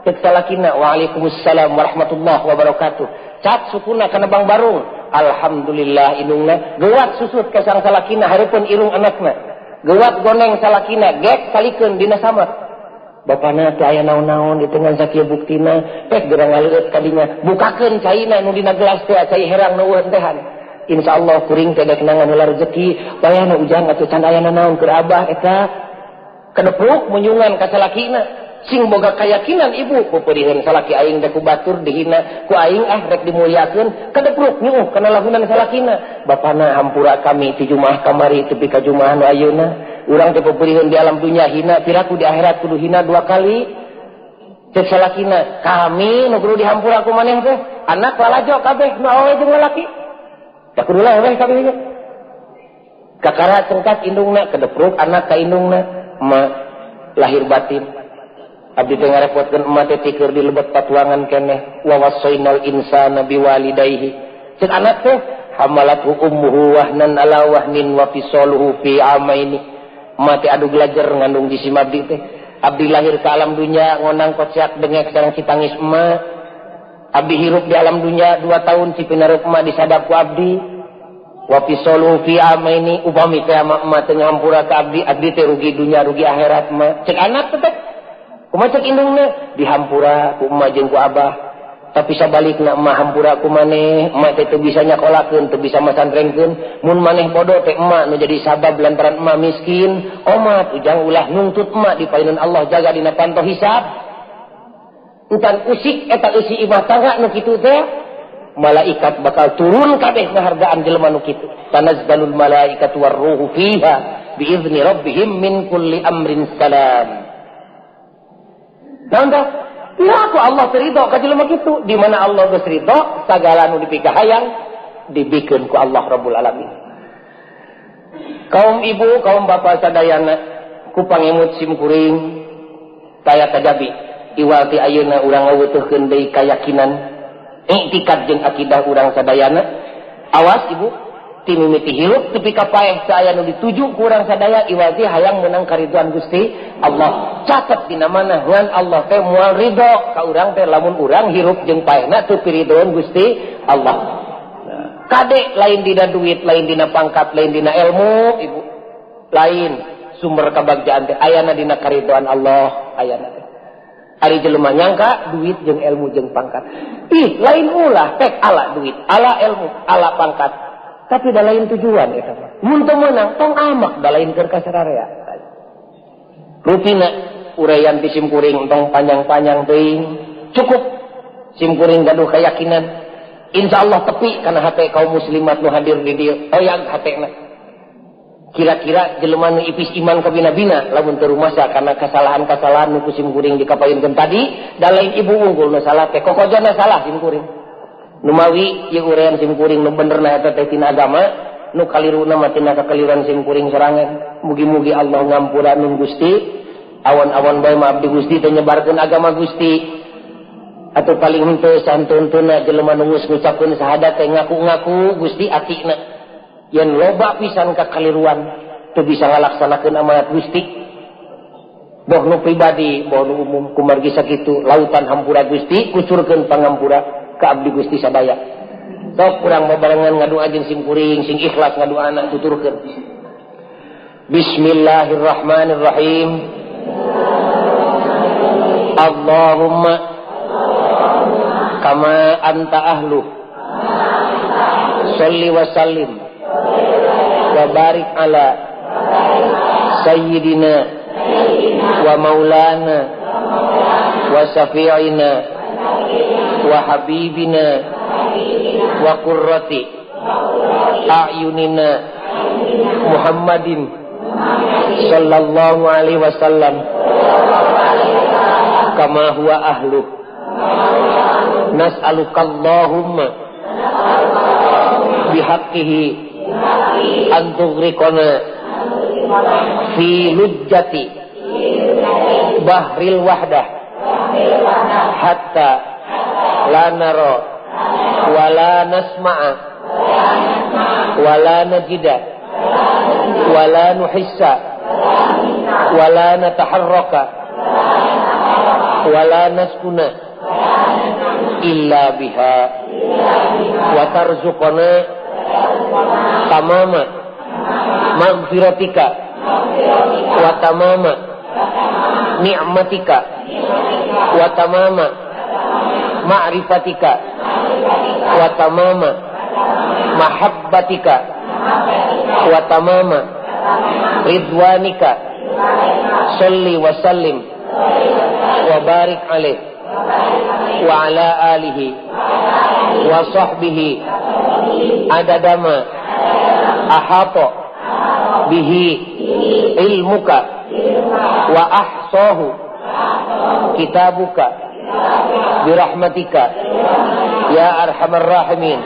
Cek salakina waalaikumsalam warahmatullahi wabarakatuh. Cat sukuna kana bang barung. Alhamdulillah indungna gewat susut ka sang salakina hareupeun irung anakna. Gewat goneng salakina gek salikeun dina samak. Bapana teu aya naon-naon di tengah sakieu buktina pek geura ngaleueut ka dinya. Bukakeun caina nu dina gelas teh cai herang nu eueuh tehan. Insyaallah kuring teh dek nangan heula rezeki wayahna ujang atuh can aya nanaon keur abah eta. Kedepruk munyungan ka salakina. Sing boga keyakinan ibu pupuriheun salaki aing teh ku batur dihina ku aing ah rek dimuliakeun kedepruk nyuuh kana lahunan salakina. Bapana hampura kami ti Jumaah kamari tepi ka Jumaah nu ayeuna. Urang teh pupuriheun di alam dunya hina piraku di akhirat kudu hina dua kali. Cek salakina kami nu kudu dihampura ku maneh teh anak lalajo kabeh nu awewe jeung lalaki. Da kudu leweh kabeh ge. Kakara cengkat indungna kedepruk anak ka indungna emak lahir batin. Abdi teh ngarepotkeun emak teh tikeur di lebet patuangan keneh wa wasainal insana biwalidayhi. Cek anak teh hamalathu ummuhu wahnan ala wahnin wa fisaluhu fi amaini. Emak teh adu belajar ngandung jisim abdi teh. Abdi lahir ke alam dunya ngonang kocak dengek sareng citangis emak. Abdi hirup di alam dunya 2 tahun cipinareup emak disadap ku abdi. Wa fisaluhu fi amaini upami teh emak teh ngahampura ka abdi, abdi teh rugi dunya rugi akhirat emak. Cek anak teh kumaha cek indungna dihampura ku emak jeung ku abah. Tapi sabalikna emak hampura ku maneh, emak teh teu bisa nyakolakeun, teu bisa masantrenkeun. Mun maneh bodoh teh emak nu jadi sabab lantaran emak miskin. Omat ujang ulah nungtut emak di payunan Allah jaga dina panto hisab. Entan usik eta eusi imah tangga nu kitu teh malaikat bakal turun kabeh ngahargaan jelema nu kitu. Tanazzalul malaikatu warruhu fiha biizni rabbihim min kulli amrin salam. Naon tah? Piraku Allah ridho ka jelema kitu. Di mana Allah geus ridho, sagala nu dipikahayang dibikeun ku Allah Rabbul Alamin. Kaum ibu, kaum bapa sadayana ku pangemut sim kuring taya kajabi iwal ti ayeuna urang ngaweutuhkeun deui kayakinan iktikad jeung akidah urang sadayana. Awas ibu, ti mimiti hirup tepi ka paeh teu aya nu dituju ku urang sadaya iwal ti hayang meunang kariduan Gusti Allah. Catet dina mana ngan Allah teh moal ridho ka urang teh lamun urang hirup jeung paehna teu piridoan Gusti Allah. Nah, kade lain dina duit, lain dina pangkat, lain dina ilmu, ibu. Lain sumber kabagjaan teh ayana dina karidoan Allah, ayana teh. Ari jelema nyangka duit jeung ilmu jeung pangkat. Ih, lain ulah pek ala duit, ala ilmu, ala pangkat. Tapi da lain tujuan eta mah. Mun teu meunang tong amak da lain keur kasararea. Rupina uraian ti sim kuring tong panjang-panjang teuing. Cukup sim kuring gaduh keyakinan. Insyaallah tepi kana hate kaum muslimat nu hadir di dieu. Hoyang hatena. Kira-kira jelema nu ipis iman kabina-bina lamun teu rumasa kana kesalahan-kesalahan nu ku sim kuring dikapayunkeun tadi, da lain ibu unggul nu salah teh kokojona salah sim kuring. Numawi ieu uraian sim kuring nu benerna eta teh tina agama, nu kaliruna mah tina kakaliruan sim kuring sorangan. Mugi-mugi Allah ngampura nun Gusti. Awan-awan bae mah abdi Gusti teh nyebarkeun agama Gusti. Atau paling henteu santuntuna jelema nu geus ngucapkeun syahadat teh ngaku-ngaku Gusti atina. Yen loba pisan kakaliruan teu bisa ngalaksanakeun amanat Gusti. Boh nu pribadi, boh nu umum kumargi sakitu lautan hampura Gusti kucurkeun pangampura ka abdi Gusti sadaya. Sok urang babarengan ngadua jeung sim kuring sing ikhlas ngaduana tuturkeun. Bismillahirrahmanirrahim. Allahumma kama anta ahlu sholli wa sallim wa barik ala sayyidina wa maulana wa syafi'ina wa habibina wa qurrati a'yunina Muhammadin sallallahu alaihi wasallam kama huwa ahlu nas'aluka Allahumma bihaqqihi an tughriqana fi lujjati bahril wahdah hatta la nara wa la nasma'a wa la najida wa la nuhissa wa la nataharraka Wala naskuna illa biha wa tarzuqana tamama maghfiratika wa tamama ni'matika wa tamama ma'rifatika wa tamama mahabbatika wa tamama ridwanika. Salli wa sallim wa barik alaih wa ala alihi wa sahbihi adadama ahata bihi ilmuka wa ahsahu kitabuka birahmatika ya arhamar rahimin.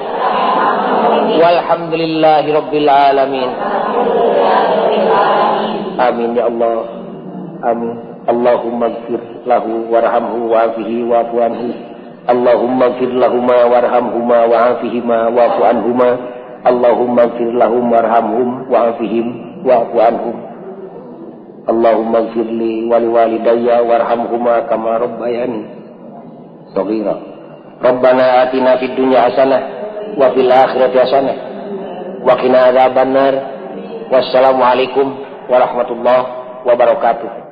Walhamdulillahi rabbil alamin. Amin ya Allah. Amin. Allahumma ighfir lahu warhamhu wa'afihi wa'fu anhu. Allahumma ighfir lahuma warhamhuma wa'afihima wa'fu anhuma. Allahumma ighfir lahum warhamhum wa'afihim wa'fu anhum. Allahumma ighfir li wa liwalidayya warhamhuma kama rabbayani shaghira. Rabbana atina fid dunya hasanah wa fil akhirati hasanah wa qina adzabannar. Wassalamualaikum warahmatullahi wabarakatuh.